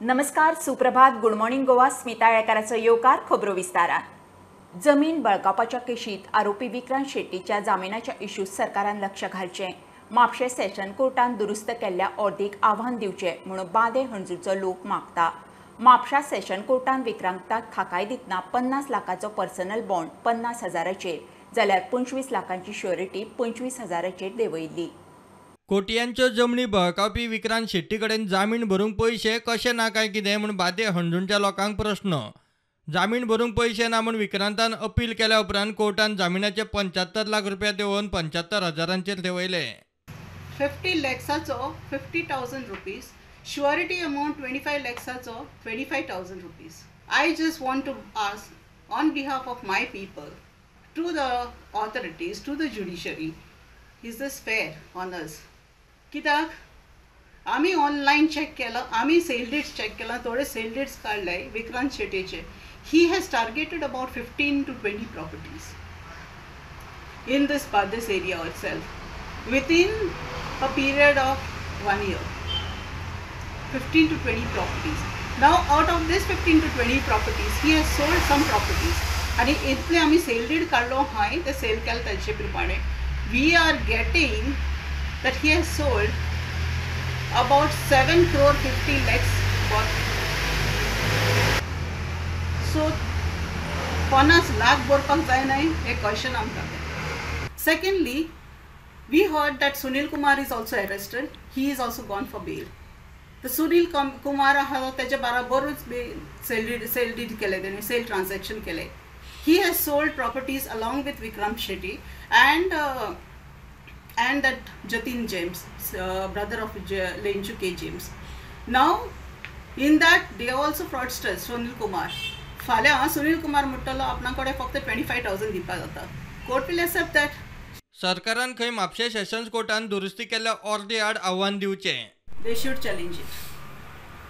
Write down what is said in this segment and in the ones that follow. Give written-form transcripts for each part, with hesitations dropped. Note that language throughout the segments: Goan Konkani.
नमस्कार, सुप्रभात, गुड मॉर्निंग गोवा. स्मिता येळकाराचो येवकार खबरो विस्तारान. जमीन बळकावपाच्या केशीत आरोपी विक्रांत शेट्टीच्या जामिनाच्या इश्यूत सरकारान लक्ष घालचें. म्हापशें सेशन कोर्टान दुरुस्त केल्ल्या ऑर्दीक आव्हान दिवचें म्हणून बांदे हणजूरचो लोक मागता. म्हापशा सेशन कोर्टान विक्रांताक थाकाय दितना 50 लाखाचो पर्सनल बॉन्ड 50 हजाराचेर जाल्यार 25 लाखांची श्युअरिटी 25 हजाराचेर देंवयिल्ली. कोट्यांच्यो जमनी बळकावपी विक्रांत शेट्टी कडेन जामीन भरूंक पयशे कशे ना काय कितें म्हूण बादे हणजूणच्या लोकांक प्रश्न. जामीन भरूंक पयशे ना म्हूण विक्रांतान अपील केल्या उपरांत कोर्टान जामिनाचे 75 लाख रुपया देंवोवन 75 हजारांचेर देंवयले. 50 लॅक्साचो 50,000 rupees, surety amount 25 लॅक्साचो 25,000 rupees. I just want to ask on behalf of my people to the authorities, to the judiciary, is this fair on us? कित्याक आमी ऑनलायन चॅक केलां, आमी सेल डीड्स चॅक केलां, थोडे सेल डीड्स काडले Vikrant शेट्टीचे. He has targeted about 15 to 20 properties in this Bardez area itself within a period of 1 year. 15 to 20 properties. Now out of this 15 to 20 properties, he has sold some properties. आणि इतले आमी सेल डीड काडलो हांवें ते सेल केले ताचे प्रमाणे we are getting that he has sold about 7 crore 50 lakhs worth. So 50 lakh भरपाक जायना हें क्वेश्चन आमकां. Secondly, we heard that Sunil Kumar is also arrested. He is also gone for bail. तर सुनील कुमार आहा तेच्या बराबरूच सेल डीड केलें तेणी, सेल ट्रान्जॅक्शन केलें. He has sold properties along with Vikrant Shetty and that Jatin James, brother of Lenchu K. James. Now, in that they are also fraudsters, Sunil Kumar. फाल्यां सुनील कुमार म्हणटलो आपणा कडेन फक्त 25,000 दिवपाक जाता. Court will accept that. सरकारान खंय म्हापशें सेशन्स कोर्टान दुरुस्ती केल्ल्या ऑर्दी आड आव्हान दिवचें. They should challenge it.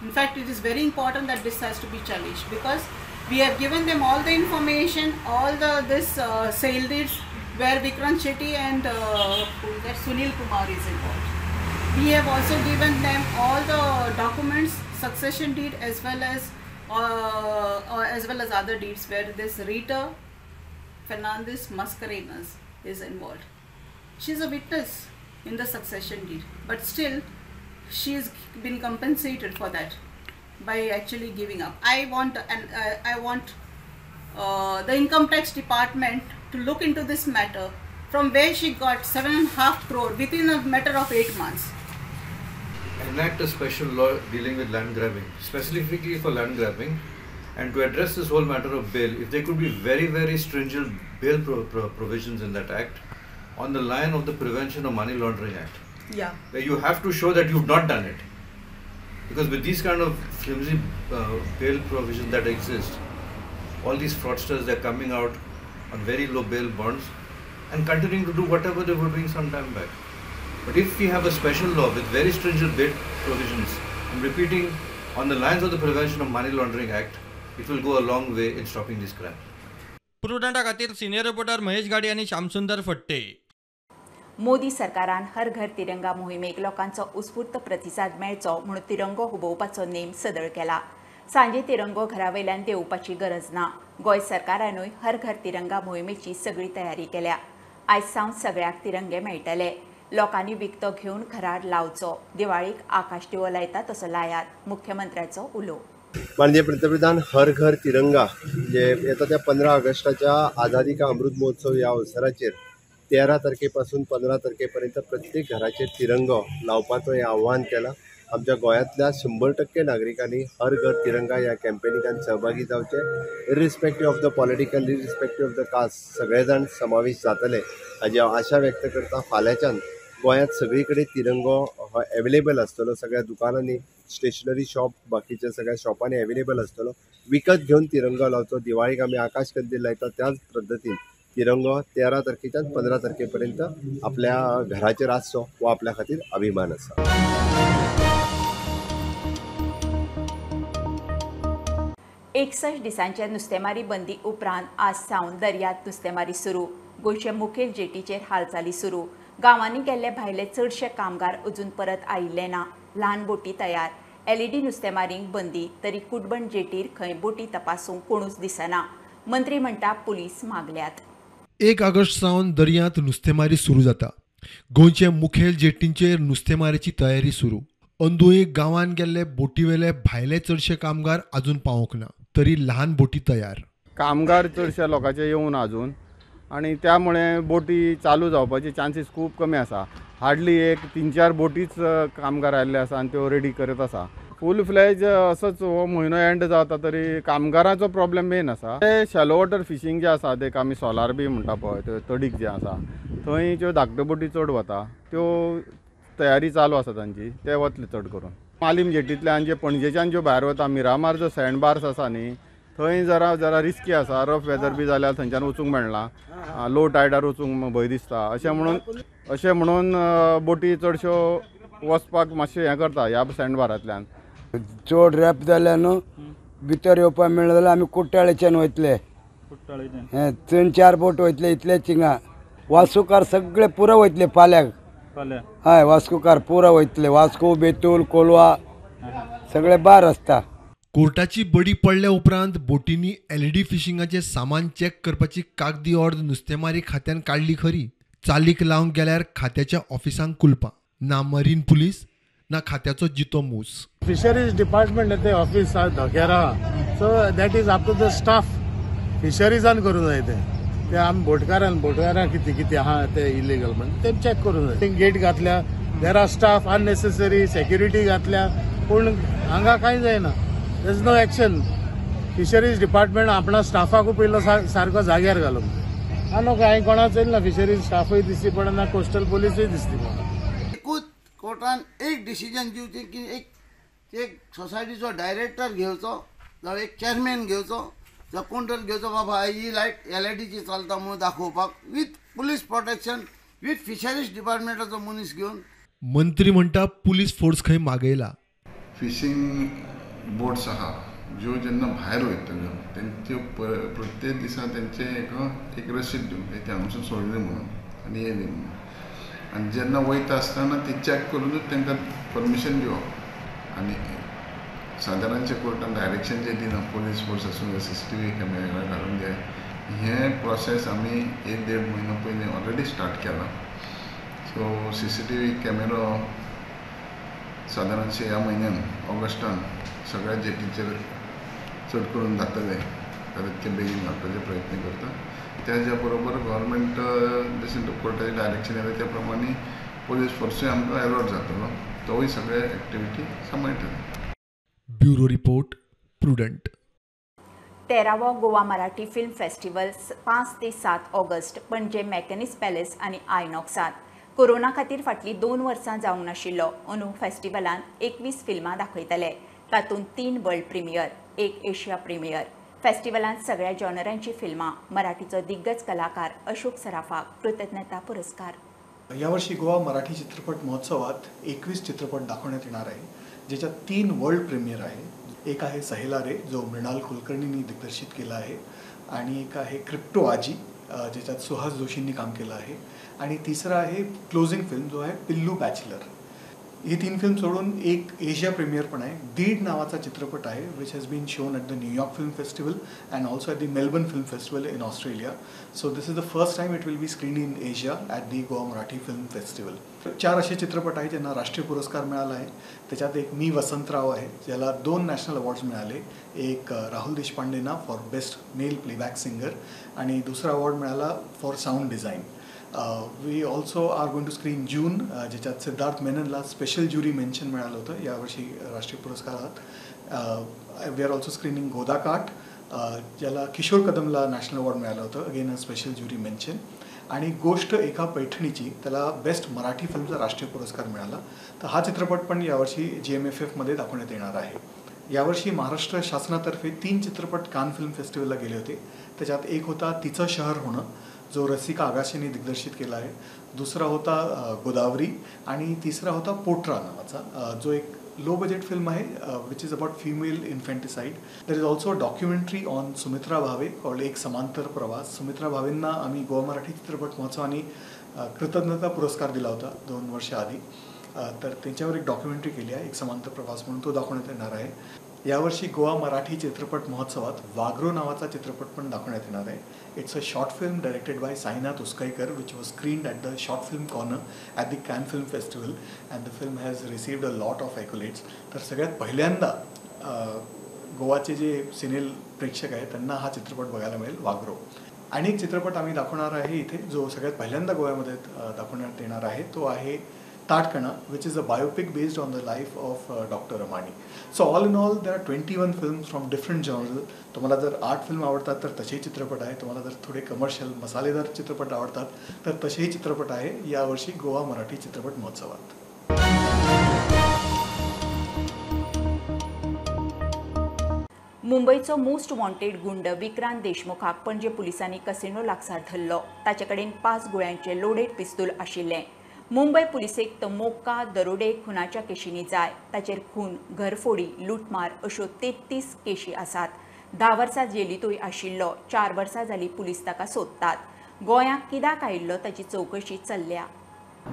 In fact, it is very important that this has to be challenged because we have given them all the information, all the this sale deeds where Vikrant Shetty and that Sunil Kumar is involved. We have also given them all the documents, succession deed as well as other deeds where this Rita Fernandez Mascarenas is involved. She is a witness in the succession deed, but still she has been compensated for that by actually giving up. I want the income tax department to look into this matter, from where she got 7.5 crore within a matter of 8 months. Enact a special law dealing with land grabbing, specifically for land grabbing, and to address this whole matter of bail. If there could be very, very stringent bail provisions in that act, on the line of the Prevention of Money Laundering Act. Yeah. Where you have to show that you've not done it. Because with these kind of flimsy bail provisions that exist, all these fraudsters, they're coming out on very low bail bonds and continuing to do whatever they were doing some time back. But if we have a special law with very stringent bail provisions, I'm repeating, on the lines of the Prevention of Money Laundering Act, it will go a long way in stopping this crime. प्रुडंटा खातीर सिनियर रिपोर्टर महेश गाडी आनी श्यामसुंदर फट्टे. मोदी सरकारान हर घर तिरंगा मोहिमेक लोकांचो उत्स्फूर्त प्रतिसाद मेळचो म्हणून तिरंगो हुबोवपाचो नेम सदळ केला. सांजे तिरंगो घरावयल्यान देंवोवपाची गरज ना. गोंय सरकारानूय हर घर तिरंगा मोहिमेची सगळी तयारी केल्या. आयज सावन सगळ्याक तिरंगे मेळटले. लोकांनी विकतो घेवन घरार लावचो. दिवाळीक आकाश दिवो लायता तसो लायात, मुख्यमंत्र्याचो उलो. माननीय पंतप्रधान हर घर तिरंगा जे येता त्या 15 ऑगस्टाच्या आझादी का अमृत महोत्सव ह्या अवसराचेर 13 तारखेपासून 15 तारखेपर्यंत प्रत्येक घराचेर तिरंगो लावपाचो हें आव्हान केलां. आमच्या गोंयांतल्या 100% नागरिकांनी हर घर तिरंगा ह्या कॅम्पेनिकान सहभागी जावचें. Irrespective of the political, irrespective of the caste, सगळे जाण समावेश जातले हाजी हांव आशा व्यक्त करता. फाल्यांच्यान गोंयांत सगळी कडेन तिरंगो हो एवेलेबल आसतलो. सगळ्या दुकानांनी, स्टेशनरी शॉप, बाकीच्या सगळ्या शॉपांनी एवेलेबल आसतलो. विकत घेवन तिरंगो लावचो. दिवाळीक आमी आकाश कंदील लायता त्याच पद्दतीन तिरंगो 13 तारखेच्यान 15 तारखेपर्यंत आपल्या घराचेर आसचो हो आपल्या खातीर अभिमान आसा. 61 दिसांच्या नुस्तेमारी बंदी उपरांत आज सावन दर्यांत नुस्तेमारी सुरू. गोंयचे मुखेल जेटीचेर हालचाली सुरू. गांवांनी गेल्ले भायले चडशे कामगार अजून परत आयिल्ले ना. ल्हान बोटी तयार. एलईडी नुस्तेमारींक बंदी तरी कुटबण जेटीर खंय बोटी तपासूंक कोणूच दिसना. मंत्री म्हणटा पुलीस मागल्यात. 1 ऑगस्ट सावन दर्यांत नुस्तेमारी सुरू जाता. गोंयचे मुखेल जेटींचेर नुस्तेमारीची तयारी सुरू. अंदूय गांवान गेल्ले बोटीवेले भायले चडशे कामगार अजून पावोंक ना, तरी ल्हान बोटी तयार. कामगार चडशा लोकांचे येवना अजून आनी त्यामुळे बोटी चालू जावपाचे चान्सीस खूब कमी आसा. हार्डली एक 3-4 बोटीच कामगार आयिल्ले आसा आनी त्यो रेडी करत आसा. फूल फ्लॅज असोच हो म्हयनो एंड जाता तरी कामगारांचो प्रॉब्लेम मेन आसा. ते शॅलो वॉटर फिशींग जे आसा ते आमी सोलार बी म्हणटा पळय, त्यो तडीक जे आसा थंय ज्यो धाकट्यो बोटी चड वता त्यो तयारी चालू आसा तांची, ते वतले चड करून. मालीम जेटींतल्यान जे पणजेच्यान ज्यो भायर वता मिरामार जो सँड बार्स आसा न्ही थंय जरा जरा रिस्की आसा. रफ वेदर बी जाल्यार थंयच्यान वचूंक मेळना, लो टायडार वचूंक भंय दिसता. अशें म्हणून बोटी चडश्यो वचपाक मातशें हें करता ह्या सँड बारांतल्यान. चड रॅप जाल्यार न्हू भितर येवपाक मेळना जाल्यार आमी कुट्टाळेच्यान वयतले. 3-4 बोट वयतले इतलेच हिंगा. वास्कोकार सगळे पुरो वयतले पाल्याक. हय, वास्कोकार पुरो वयतले. वास्को, बेतूल, कोलवा सगळे बार आसता. कोर्टाची बडी पडल्या उपरांत बोटींनी एलईडी फिशिंगाचें सामान चॅक करपाची कागदी ऑर्द नुस्तेमारी खात्यान काडली खरी, चालीक लावंक गेल्यार खात्याच्या ऑफिसांक कुलपां ना, मरीन पुलीस ना खात्याचो जितो मूस. फिशरीज डिपार्टमेंट ते ऑफिस धोक्यार आहा, so that is up to the staff. फिशरीजान करूंक जाय तें, ते आमी बोटकारां कितें कितें आहा ते इलिगल म्हण ते चॅक करूंक जाय. गेट घातल्या, there are staff unnecessary security घातल्या, पूण हांगा कांय जायना. There is no action. Fisheries department आपणा स्टाफाकू पयलो सारको जाग्यार घालूंक जाय. आनी कांय कोणाक चलना ना, फिशरीज स्टाफूय दिसती पडना, कोस्टल पोलिसूय दिसती पडना. एकूच कोर्टान एक डिसिजन दिवचें की एक एक सोसायटीचो डायरेक्टर घेवचो जावं एक चेअरमॅन घेवचो जावं कोण तरी घेवचो, बाबा ही लायट एलईडीची चलता म्हणून दाखोवपाक with police protection with fisheries डिपार्टमेंटाचो मनीस घेवन. मंत्री म्हणटा पुलीस फोर्स खंय मागयला. फिशींग बोट्स आहा ज्यो जेन्ना भायर वयतल्यो तेंच्यो प्रत्येक दिसा तेंचे एक रसीद दिवंक जाय, ते हांगासून सोडली म्हणून आनी येयली म्हणून. आनी जेन्ना वयता आसतना ती चॅक करुनूच तांकां परमिशन दिवप. आनी सादारणशें कोर्टान डायरेक्शन जें दिना पोलीस फोर्स आसूं CCTV camera घालूंक जाय, हें प्रोसेस आमी 1-1.5 म्हयनो पयलीं ऑलरेडी स्टार्ट केलां. सो CCTV कॅमेरो सादारणशें ह्या म्हयन्यान ऑगस्टान सगळ्या जेटीचेर चड करून जातले, कारण ते बेगीन घालपाचे प्रयत्न करता. त्याच्या बरोबर गव्हर्मेंट जशें कोर्टाचें डायरेक्शन येयलें त्या प्रमाणे पोलीस फोर्सूय आमकां एलॉट जातलो, तोवूय सगळे एक्टिविटी सांबाळटले. Bureau report, Prudent. 13वो गोवा मराठी फिल्म फेस्टिवल 5 ते 7 ऑगस्ट पणजे मॅकॅनिस पॅलेस आनी आयनॉक्सांत. कोरोना खातीर फाटलीं 2 वर्सां जावंक नाशिल्लो. अंदू फेस्टिवलांत 21 फिल्मां दाखयतले, तातूंत 3 वर्ल्ड प्रिमियर, 1 एशिया प्रिमियर. फेस्टिवलांत सगळ्या जॉनरांची फिल्मां. मराठीचो दिग्गज कलाकार अशोक सराफाक कृतज्ञता पुरस्कार. यावर्षी गोवा मराठी चित्रपट महोत्सवात 21 चित्रपट दाखवण्यात येणार आहे, ज्याच्यात 3 वर्ल्ड प्रीमियर आहे. एक आहे सहेला रे, जो मृणाल कुलकर्णींनी दिग्दर्शित केला आहे, आणि एक आहे क्रिप्टो आजी, ज्याच्यात सुहास जोशींनी काम केलं आहे, आणि तिसरा आहे क्लोजिंग फिल्म, जो आहे पिल्लू बॅचलर. ही 3 फिल्म सोडून एक एशिया प्रीमियर पण आहे. दीड नावाचा चित्रपट आहे, which has been shown at the New York film festival and also at the Melbourne film festival in Australia. So this is the first time it will be screen in Asia at the Goa Marathi film festival. 4 असे चित्रपट आहेत ज्यांना राष्ट्रीय पुरस्कार मिळाला आहे. त्याच्यात एक मी वसंतराव आहे, ज्याला 2 नॅशनल अवॉर्ड्स मिळाले. एक Rahul देशपांडेंना for best male playback singer आणि दुसरा अवॉर्ड मिळाला for sound design. We also are going to screen June, ज्याच्यात सिद्धार्थ मेननला स्पेशल ज्युरी मेन्शन मिळालं होतं यावर्षी राष्ट्रीय पुरस्कारात. We are also screening Godakaath, ज्याला किशोर कदमला नॅशनल अवॉर्ड मिळालं होतं, again a special jury mention. आणि गोष्ट एका पैठणीची, त्याला बेस्ट मराठी फिल्मचा राष्ट्रीय पुरस्कार मिळाला. तर हा चित्रपट पण यावर्षी GMFFमध्ये दाखवण्यात येणार आहे. यावर्षी महाराष्ट्र शासनातर्फे 3 चित्रपट कान फिल्म फेस्टिवलला गेले होते. त्याच्यात एक होता तिचं शहर होणं, जो रसिका आगाशेंनी दिग्दर्शित केला आहे. दुसरा होता गोदावरी आणि तिसरा होता पोटरा नावाचा, जो एक लो बजेट फिल्म आहे, which is about female infanticide. There is also a documentary on Sumitra Bhave called एक समांतर प्रवास. सुमित्रा भावेंना आम्ही गोवा मराठी चित्रपट महोत्सवाने कृतज्ञता पुरस्कार दिला होता 2 वर्षाआधी. तर त्यांच्यावर एक डॉक्युमेंटरी केली आहे, एक समांतर प्रवास म्हणून, तो दाखवण्यात येणार आहे. यावर्षी गोवा मराठी चित्रपट महोत्सवात वाघरो नावाचा चित्रपट पण दाखवण्यात येणार आहे. It's a short film directed by Sainath Uskaikar, which was screened at the short film corner at the Cannes film festival and the film has received a lot of accolades. तर सगळ्यात पहिल्यांदा गोवाचे जे सिनेल प्रेक्षक आहेत त्यांना हा चित्रपट बघायला मिळेल, वाघरो. आणि एक चित्रपट आम्ही दाखवणार आहे इथे, जो सगळ्यात पहिल्यांदा गोव्यामध्ये दाखवण्यात येणार आहे, तो आहे Tatkana, which is a biopic based on the life of Dr. Ramani. So all in all, there are 21 films from different genres. तुम्हाला जर आर्ट फिल्म आवडतात तर तसेही चित्रपट आहे, तुम्हाला जर थोडे कमर्शियल मसालेदार चित्रपट आवडतात तर तसेही चित्रपट आहे यावर्षी गोवा मराठी चित्रपट महोत्सवात. मुंबईचो मोस्ट वॉन्टेड गुंड विक्रांत देशमुखाक पणजे पुलिसांनी कसिनो लागसार धरलो. ताचे कडेन 5 गुळ्यांचे लोडेड पिस्तूल आशिल्लें. मुंबय पुलिसेक तो मोक्का दरोडे खुनाच्या केशींनी जाय. ताचेर खून, घरफोडी, लुटमार अश्यो 33 केशी आसात. 10 वर्सां जेलींतूय आशिल्लो. 4 वर्सां जाली पुलीस ताका सोदतात. गोंयांत कित्याक आयिल्लो ताची चवकशी चल्ल्या.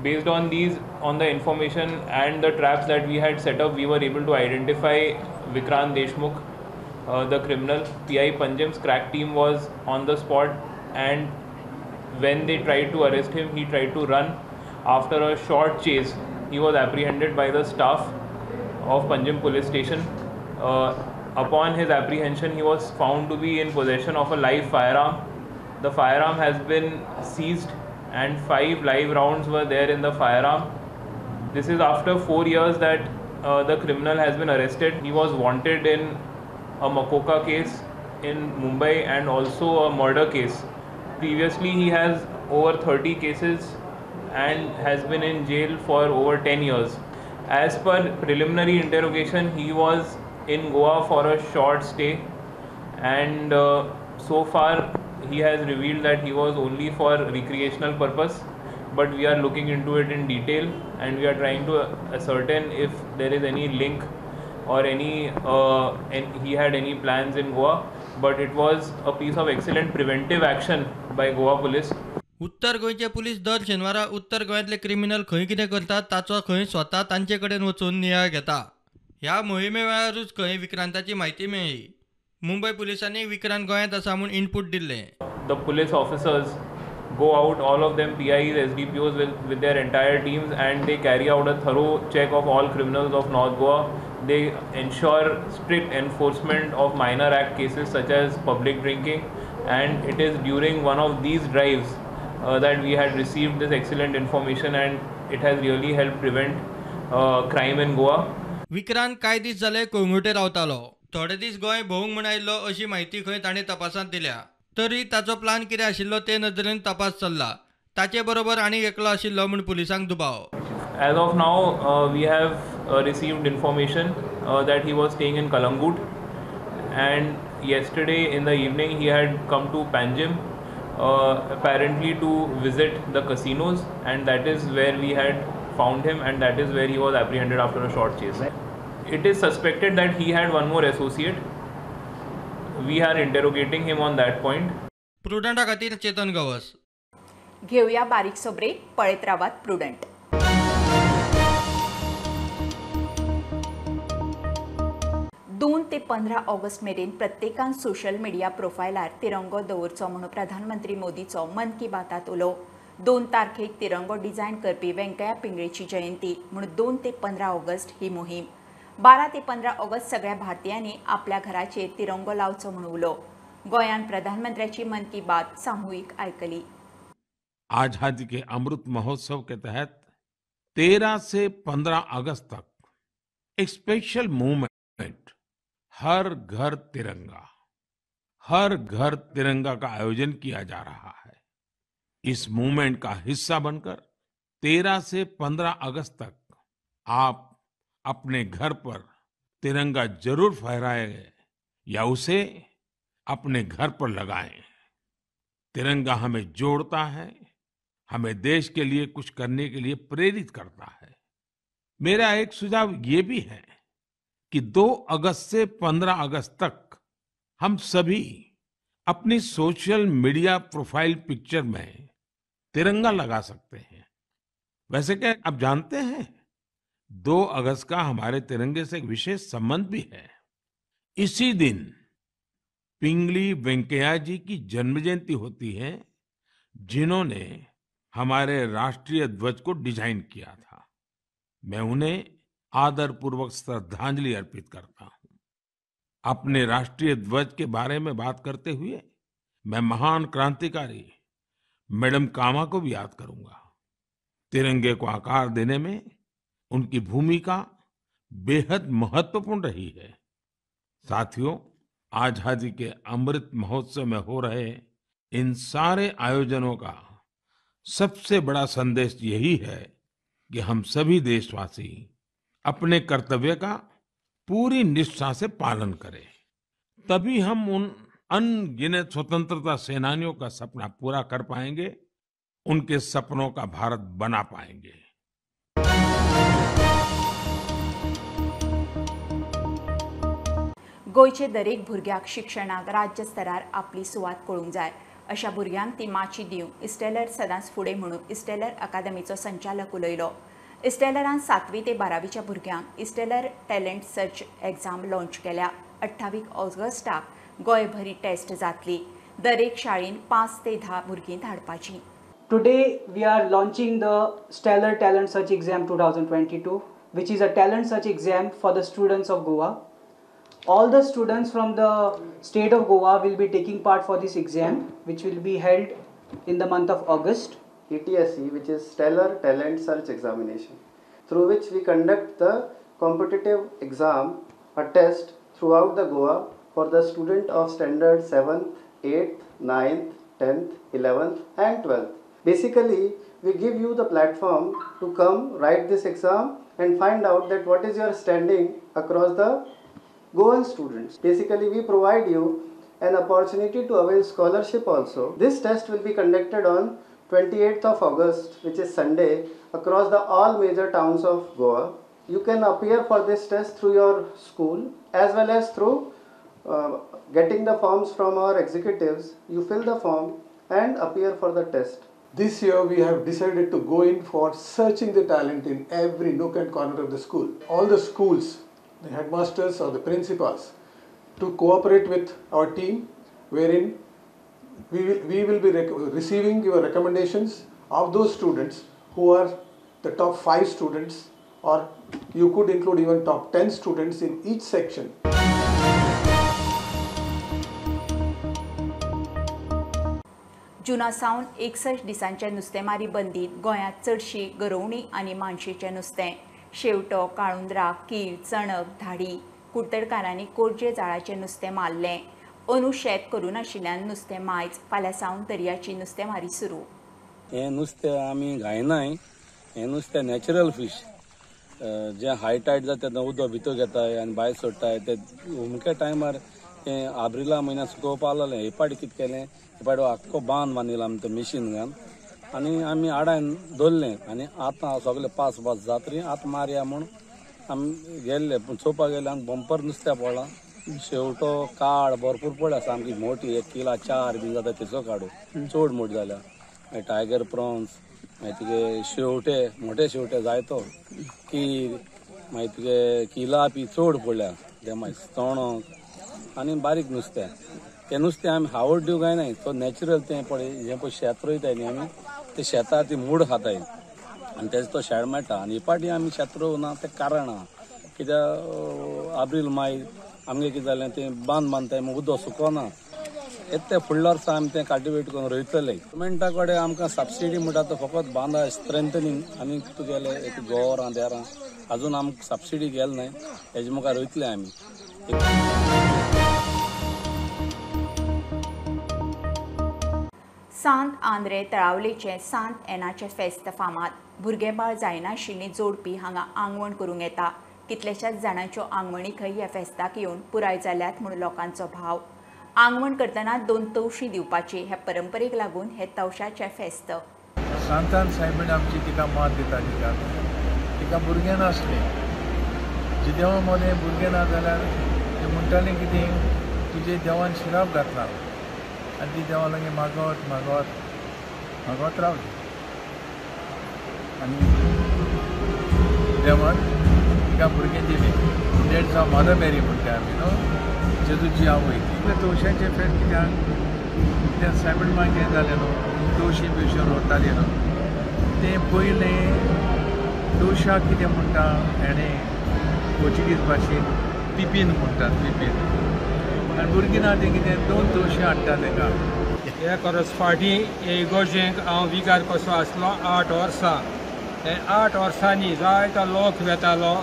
Based on these, on the information and the traps that we had set up, we were able to identify Vikrant Deshmukh, the criminal. PI Panjim's crack team was on the spot, and when they tried to arrest him, he tried to run. After a short chase, he was apprehended by the staff of Panjim police station. Upon his apprehension, he was found to be in possession of a live firearm. The firearm has been seized and 5 live rounds were there in the firearm. This is after 4 years that the criminal has been arrested. He was wanted in a Makoka case in Mumbai and also a murder case. Previously, he has over 30 cases and has been in jail for over 10 years. As per preliminary interrogation, he was in Goa for a short stay, and so far he has revealed that he was only for recreational purpose, but we are looking into it in detail and we are trying to ascertain if there is any link or any and he had any plans in Goa. But it was a piece of excellent preventive action by Goa police. उत्तर गोंयचे पुलीस दर शेनवारा उत्तर गोंयांतले क्रिमिनल खंय कितें करतात ताचो खंय स्वता तांचे कडेन वचून नियाळ घेता. ह्या मोहिमे वेळारूच खंय विक्रांताची म्हायती मेळ्ळी. मुंबय पुलिसांनी विक्रांत गोंयांत आसा म्हूण इनपूट दिल्लें. The police officers go out, all of them PIs, SDPOs with their entire teams, and they carry out a thorough check of all criminals of North Goa. They ensure strict enforcement of minor act cases such as public drinking, and it is during one of these drives that we had received this excellent information, and it has really helped prevent crime in Goa. Vikrant कांय दीस जाले कोंगुटे रावतालो. थोडे दीस गोंय भोवंक म्हूण आयिल्लो अशी म्हायती खंय ताणें तपासांत दिल्या. तरी ताचो प्लान कितें आशिल्लो ते नदरेन तपास चल्ला. ताचे बरोबर आनी एकलो आशिल्लो म्हूण पुलिसांक दुबाव. As of now, we have received information that he was staying in Kalangut, and yesterday in the evening he had come to Panjim, apparently to visit the casinos, and that is where we had found him, and that is where he was apprehended after a short chase. It is suspected that he had one more associate. We are interrogating him on that point. प्रुडंटा खातीर चेतन गवस. घेऊया बारीकसो ब्रेक. पळयत रावात प्रुडंट. दोन ते 15 ऑगस्ट मेरेन प्रत्येकान सोशल मिडिया प्रोफायलार तिरंगो दवरचो म्हणून प्रधानमंत्री मोदीचो मन की बातात उलो. 2 तारखेक तिरंगो डिझायन करपी वेंकय्या पिंगळेची जयंती म्हणून 2 ते 15 ऑगस्ट ही मोहीम. 12 ते 15 ऑगस्ट सगळ्या भारतीयांनी आपल्या घराचेर तिरंगो लावचो म्हणून उलो. गोंयान प्रधानमंत्र्याची मन की बात सामूहिक आयकली. आजादी के अमृत महोत्सव के तहत 13 से 15 अगस्त तक एक स्पेशल मूवमेंट हर घर तिरंगा, हर घर तिरंगा का आयोजन किया जा रहा है। इस मूवमेंट का हिस्सा बनकर 13 से 15 अगस्त तक आप अपने घर पर तिरंगा जरूर फहराएं या उसे अपने घर पर लगाएं। तिरंगा हमें जोड़ता है, हमें देश के लिए कुछ करने के लिए प्रेरित करता है। मेरा एक सुझाव ये भी है कि 2 अगस्त से 15 अगस्त तक हम सभी अपनी सोशल मीडिया प्रोफाइल पिक्चर में तिरंगा लगा सकते हैं। वैसे क्या आप जानते हैं 2 अगस्त का हमारे तिरंगे से एक विशेष संबंध भी है। इसी दिन पिंगली वेंकैया जी की जन्म जयंती होती है, जिन्होंने हमारे राष्ट्रीय ध्वज को डिजाइन किया था। मैं उन्हें आदरपूर्वक श्रद्धांजलि अर्पित करता हूं। अपने राष्ट्रीय ध्वज के बारे में बात करते हुए मैं महान क्रांतिकारी मैडम कामा को भी याद करूंगा। तिरंगे को आकार देने में उनकी भूमिका बेहद महत्वपूर्ण रही है। साथियों, आजादी के अमृत महोत्सव में हो रहे इन सारे आयोजनों का सबसे बड़ा संदेश यही है कि हम सभी देशवासी अपने कर्तव्य का पूरी निष्ठा से पालन करें। तभी हम उन अनगिनत स्वतंत्रता सेनानियों का सपना पूरा कर पाएंगे, उनके सपनों का भारत बना पाएंगे। गोंयचे दरेक भुरग्याक शिक्षणाक राज्य स्तरार आपली सुवात कळूंक जाय, अशा भुरग्यांक ती माची दिवंक इस्टेलर सदांच फुडें म्हणून इस्टेलर अकादमीचो संचालक उलयलो। इस्टेलरान 7वी ते 12वीच्या भुरग्यांक Stellar talent search exam launch केल्या। 28 ऑगस्टाक गोंयभर ही टेस्ट जातली। दरेक शाळेन 5 ते 10 भुरगीं धाडपाची। Today we are launching the Stellar Talent Search Exam 2022, which is a talent search exam for the students of Goa. All the students from the state of Goa will be taking part for this exam, which will be held in the month of August. ETSE, which is Stellar Talent Search Examination, through which we conduct the competitive exam, a test throughout the Goa for the student of standard 7th, 8th, 9th, 10th, 11th and 12th. Basically, we give you the platform to come write this exam and find out that what is your standing across the Goan students. Basically, we provide you an opportunity to avail scholarship also. This test will be conducted on 28th of August, which is Sunday, across the all major towns of Goa. You can appear for this test through your school as well as through getting the forms from our executives. You fill the form and appear for the test. This year we have decided to go in for searching the talent in every nook and corner of the school. All the schools, the headmasters or the principals, to cooperate with our team, wherein we will be receiving your recommendations of those students who are the top 5 students, or you could include even top 10 students in each section. जुना सावन 61 दिसांच्या नुस्तेमारी बंदीत गोंयांत चडशी गरोवणी आनी मानशेचें नुस्तें, शेवटो, काळुंदरा, कीर, चणक, धाडी, कुडतडकारांनी कोरजे जाळाचें नुस्तें मारलें। अंदू शेत करूं नाशिल्ल्यान नुस्तें मायज। फाल्यां सावन दर्याची नुस्तेमारी सुरू। हें नुस्तें आमी घायनाय, हें नुस्तें नॅचरल फीश, जें हाय टायड जाता तेन्ना उदक भितर घेताय आनी भायर सोडटाय। ते अमक्या टायमार तें आब्रिला म्हयन्याक सुकोवपा लागलें। हे पाटी कितें केलें, हे पाटी आख्खो बांद बांदिला आमी तो मिशीन घालून आनी आमी आडायन दवरलें आनी आतां सगळे पास पास जातरी आतां मारया म्हूण आमी गेल्ले। पूण चोवपाक गेले आमी बंपर नुस्त्या पडलां, शेवटो काळ भरपूर पडल्या, सामकी मोटी 1 किला 4 बीन जाता तेचो काडू चड मोटी जाल्या। मागीर टायगर प्रॉन्स, मागीर तुगे शेवटे, मोटे शेवटे जायतो, कीर, मागीर तुगे किला बी चड पडल्या ते, मागीर चणक आनी बारीक नुस्तें। तें नुस्तें आमी हावड दिवंक जायना, तो नॅचरल तें पळय जें पळय शेत रोयताय न्ही आमी, ते शेतां ती मूड खाताय आनी तेजो तो शेड मेळटा। आनी हे पाटी आमी शेत रोवना तें कारण आहा, कित्याक आब्रील माय आमगे कितें जालें तें बांद बांदताय मागीर उदक सुकोना। येता ते फुडल्या वर्सा आमी तें कल्टिवेट करून रोयतले। गव्हर्मेंटा कडेन आमकां सबसिडी म्हणटा तो फकत बांदा स्ट्रेंथनींग आनी तुगेलें एक गोवरां देरां अजून आमकां सबसिडी गेले न्हय, हेजे मुखार रोयतले आमी। सांत आंद्रे तळावलेचें सांत एनाचें फेस्त फामाद। भुरगेबाळ जायनाशिल्लीं जोडपी हांगा आंगवण करूंक येता। कितल्याशाच जाणांच्यो आंगवणी खंय ह्या फेस्ताक येवन पुराय जाल्यात म्हूण लोकांचो भाव। आंगवण करतना 2 तवशीं दिवपाची ह्या परंपरेक लागून हे तवशाचें फेस्त। सांतान सायबीण आमची तिका मात दिताली, तिका भुरगें नासलें, जिदेवा मदें भुरगें ना जाल्यार ती म्हणटाली कितें तुजे देवान शिराप घातला, आनी ती देवा लागीं मागत मागत मागत रावली आनी देवान तिका भुरगें दिलें. That's हांव मदर मेरी म्हणटा आमी न्हू, जेजूची आवय. ती तवशांचें फेस्त कित्याक कित्याक सायबीण मागीर हें जालें न्हू, तवशीं बिवशीं रोवतालीं न्हू. तें पयलें तवशाक कितें म्हणटा हेणें पोर्चुगीज भाशेन पिपीन म्हणटात, पिपीन. आनी भुरगीं ना तें कितें 2 तवशीं हाडटा तेका. एक वर्स फाटीं इगोर्जेक हांव विगार कसो आसलो 8 वर्सां. हे 8 वर्सांनी जायतो लोक वेतालो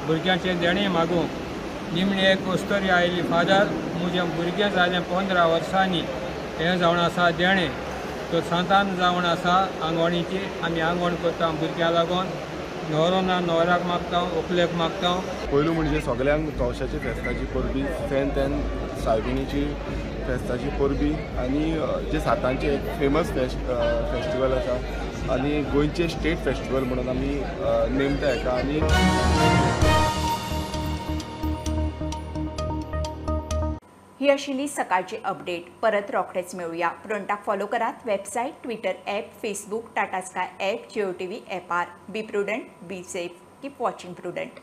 भुरग्यांचें देणें मागूंक. निमणी एक अस्तोरी आयली, फादर म्हजें भुरगें जालें 15 वर्सांनी, हें जावन आसा देणें, तो सांतान जावन आसा आंगवणीची, आमी आंगवण करता भुरग्यां लागून, न्हवरो ना न्हवऱ्याक मागता, व्हंकलेक मागता. पयलू म्हणजे सगळ्यांक तवशाची फेस्ताची परबी, सेंत एन सायबिणीची फेस्ताची परबी आनी जे सातांचे एक फेमस फेस्टिवल आसा आनी गोंयचे स्टेट फेस्टिवल म्हणून आमी नेमता हेका. आनी ही आशिल्ली सकाळची अपडेट. परत रोखडेच मेळुया. प्रुडंटाक फॉलो करात website, Twitter app, Facebook, Tata Sky app, Jio TV ऍपार. Be prudent, be safe, keep watching Prudent.